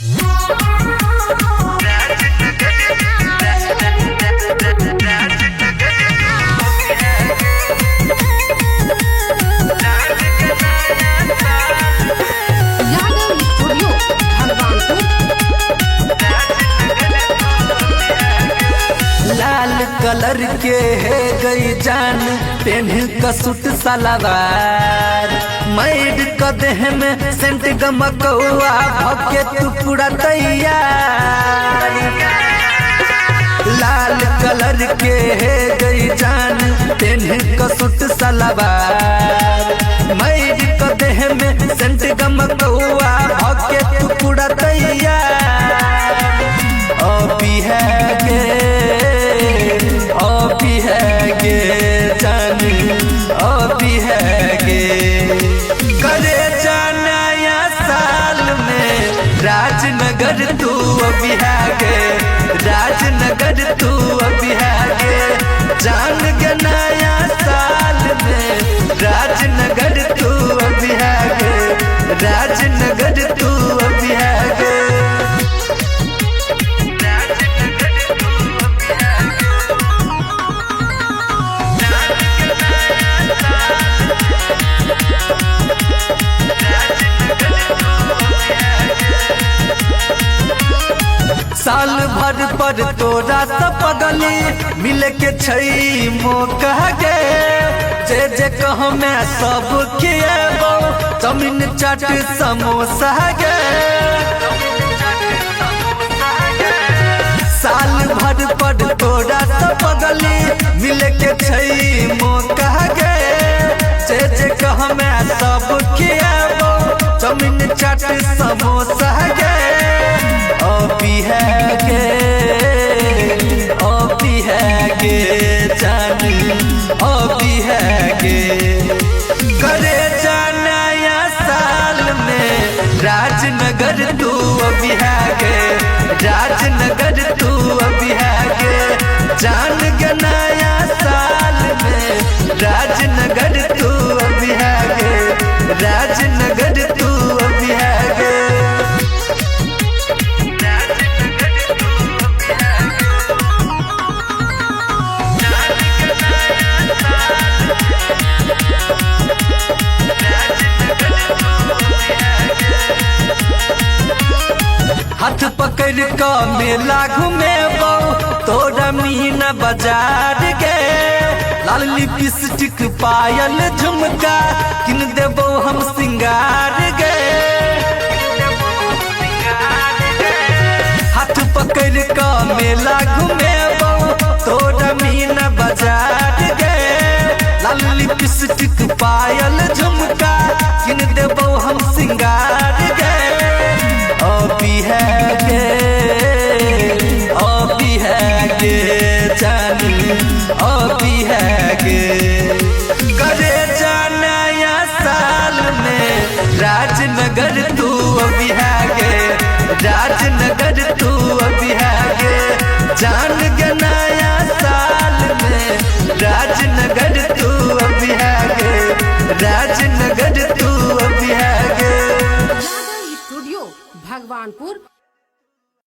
Yadav studio Bhagwanpur. लाल colour के है गई जान, पेन्ह का सूट सलवार, मैड क देह में सेंट गमकौआ, भके तू पूरा तैयार। लाल कलर के है गई जान, पेन्ह का सूट सलवार, मैड क देह में सेंट गमकौआ, भके तू पूरा तैयार। अभी है गे, अभी है गे जान, अभी है गे। करे जाना या साल में राजनगर तू अभी है गे, राजनगर तू अभी है गे। जान के नया साल में राजनगर तू अभी है गे, राजनगर तू अभी है गे। साल भर पर तोरा सपगली मिल के छई मौका गे, जे जे कह मैं सब खिएबो, चमिन चाट समोसा गे। साल भर पर तोरा सपगली मिल के छई मौका गे, जे जे कह मैं सब खिएबो, चमिन चाट समोसा गे। अभी है गे, अभी है गे जान, अभी है गे। करे जाना या साल में राजनगर तू अभी है गे, राजनगर तू अभी है गे। जान के नया साल में राजनगर तू अभी है गे, राजनगर तू अभी है गे। हाथ पकड़ क मेला घुमेबो तोरा मीना बाजार गे, लाल लिपस्टिक पायल झुमका किन देबो हम सिंगार गे। हाथ पकड़ क मेला घुमेबो तोरा मीना बाजार गे, लाल लिपस्टिक पायल झुमका किन देबो हम सिंगार गे। अभी है गे, अभी है गे जान, अभी है गे। करे जाना या साल में राजनगर तू अभी है गे, राजनगर तू अभी है गे। जान के